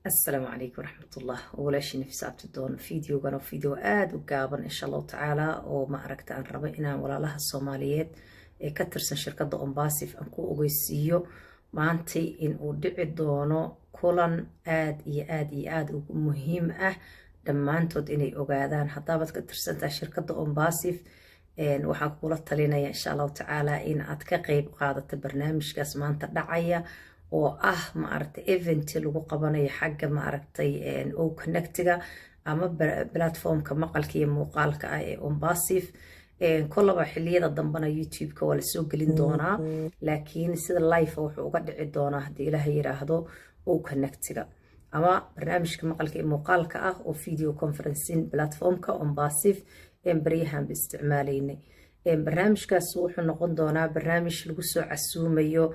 Asalaamu calaykum waraxmatullah. Walaashii Nafisa Abtidoon. Videogan oo video aada u gaaban, insha Allahu tacaala, oo ma aragta aan rabo inaan walaalaha Soomaaliyeed ee ka tirsan shirkadda ONPASSIVE aan ku ogeysiiyo maantay in uu dhici doono kulan aada iyo aada iyo aada ugu muhiim ah dhammaantood inay ogaadaan. Haddaabaad ka tirsantahay shirkadda ONPASSIVE, waxaan kugula talinaya, insha Allahu tacaala, in aad ka qeyb qaadato barnaamijkaas maanta dhacaya oo ah, ma aragtay, event lagu qabanayo xagga, ma aragtay, O-Connectiga ama platformka maqalka iyo muuqaalka ah ee ONPASSIVE. Kolaba xiliyada dambena YouTube-ka waa lasoo gelin doonaa, laakiin sida live wuxuu uga dhici doonaa, haddii Ilaaha yiraahdo, O-Connectiga ama barnaamijka maqalka iyo muuqaalka ah oo video conferencing platformka ONPASSIVE een baryahanba isticmaalaynay. Barnaamijkaas wuxuu noqon doonaa barnaamij lagu soo casuumayo,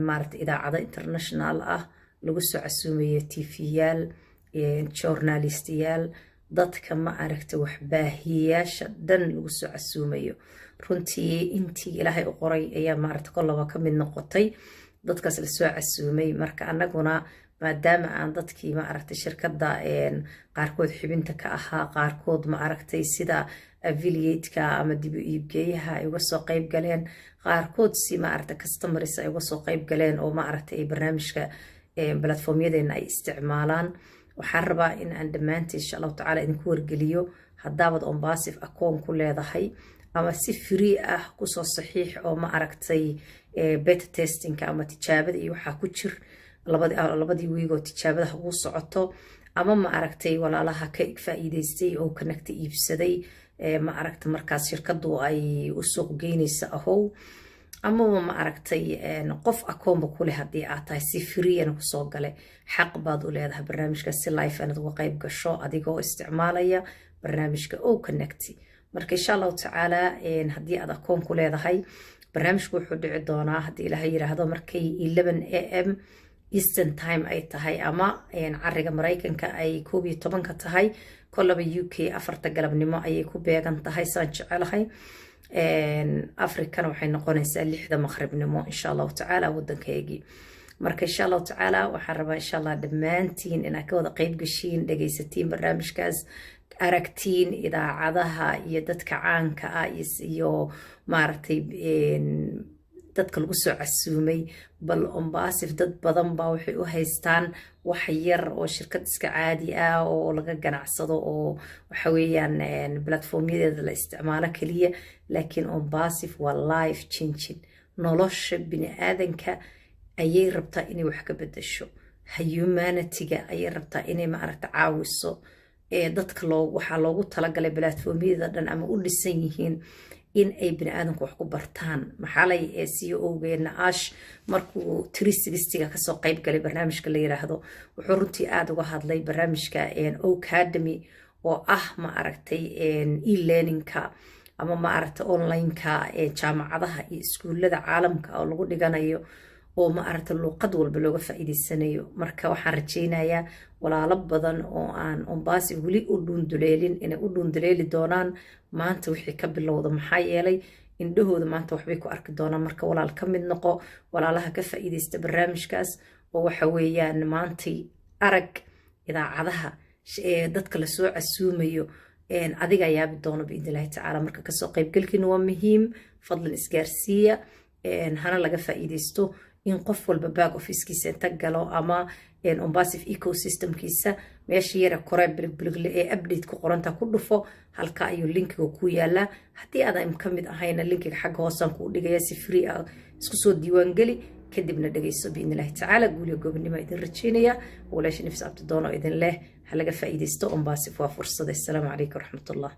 maaragtay, idaacado international ah, lagu soo casuumayo TV-yaal, journalistiyaal, dadka, ma aragta, waxbaahiyayaasha dhan lagu soo casuumayo. Runtii intii Ilaahay u qoray ayaa, maaragta, kollaba ka mid noqotay dadkaas lasoo casuumay. Marka annaguna, maadaama aan dadkii, ma aragtay, shirkadda qaarkood xubinta ka ahaa, qaarkood, ma aragtay, sida affiliate-ka ama dib u iibgeeyaha ay uga soo qeyb galeen, qaarkood si, ma aragtay, customers ay uga soo qeyb galeen oo, ma aragtay, ay barnaamijka platformyadeena ay isticmaalaan, waxaan rabaa in aan dhammaantiin, insha Allahu tacaala, idinku wargeliyo. Haddaabaad ONPASSIVE akoon ku leedahay ama si free ah kusoo saxiix oo, ma aragtay, beta testingka ama tijaabada iyo waxaa ku jir labadii wiigoo tijaabada hagu socoto, ama, ma aragtay, walaalaha ka faa'iideystay oo Connecta iibsaday, ma aragta, markaas shirkadu ay u suuq geynaysa ahow, amaba, ma aragtay, qof akoonba kuleh haddii aad tahay, si freeyana kusoo gale, xaq baad u leedahay barnaamijkaas si live inaad uga qayb gasho adigoo isticmaalaya barnaamijka O Connect. Marka, insha Allahu tacaala, haddii aad akoon ku leedahay, barnaamijku wuxuu dhici doonaa, haddii Ilaaha yiraahdo, markay 11 a.m. Eastern Time ay tahay ama cariga Maraykanka ay 11-ka tahay. Kolaba UK 4-ta galabnimo ayay ku beegan tahay, saan jecelahay. Africana waxay noqonaysaa 6-da maqribnimo, insha Allahu tacaala, wadankaygii. Marka, insha Allahu tacaala, waxaan rabaa, insha Allah, dhammaantiin inaad ka wada qeyb gashiin, dhegaysatiin barnaamijkaas, aragtiin idaacadaha iyo dadka caanka ah iyo, maaragtay, dadka lagu soo casuumay. Bal ONPASSIVE dad badan baa waxay u haystaan wax yar oo shirkad iska caadi ah oo laga ganacsado oo waxa weeyaan platformyadeeda la isticmaalo keliya, laakiin ONPASSIVE waa life changing. Nolosha bini aadanka ayay rabtaa inay wax ka bedesho, humanity-ga ayay rabtaa inay, maaragta, caawiso dadka. Loo waxaa loogu talagalay platformyada dhan ama u dhisan yihiin in ay bini aadanku wax ku bartaan. Maxaalay CEO-geena Ash markuu 360-ga kasoo qayb galay barnaamijka la yiraahdo, wuxuu runtii aada uga hadlay barnaamijka Academy oo ah, ma aragtay, e-learningka ama, ma aragtay, online-ka jaamacadaha iyo iskuullada caalamka oo lagu dhiganayo oo, ma aragtay, luuqad walba looga faa'iideysanayo. Marka waxaan rajaynayaa walaalo badan oo aan ONPASSIVE weli u dhuunduleelin inay u dhuunduleeli doonaan maanta wixii ka bilowda, maxaa yeelay indhahooda maanta waxbay ku arki doonaan. Marka walaal, ka mid noqo walaalaha ka faa'iideysta barnaamijkaas oo waxa weeyaan maantay arag idaacadaha, dadka lasoo casuumayo, adiga yaabi doono, biidn Illahi tacaala. Marka kasoo qaybgalkiina waa muhiim. Fadlan isgaarsiiya, hana laga faa'iideysto in qof walba back officekiisa inta galo ama ONPASSIVE ecosystemkiisa meesha yara koree biligbiligle ee update ku qoranta ku dhufo. Halka ayuu linkiga ku yaalaa. Haddii aadan ka mid ahayna, linkiga xagga hoosaan kuu dhigaya. Si free ah isku soo diiwaangeli, kadibna dhegeyso, biidn Illahi tacaala. Guuliga gobonimo idin rajeynaya. Walaasha Nafis Abtidoon oo idin leh, ha laga faa'iideysto. ONPASSIVE waa fursada. Assalaamu calaykum waraxmatullah.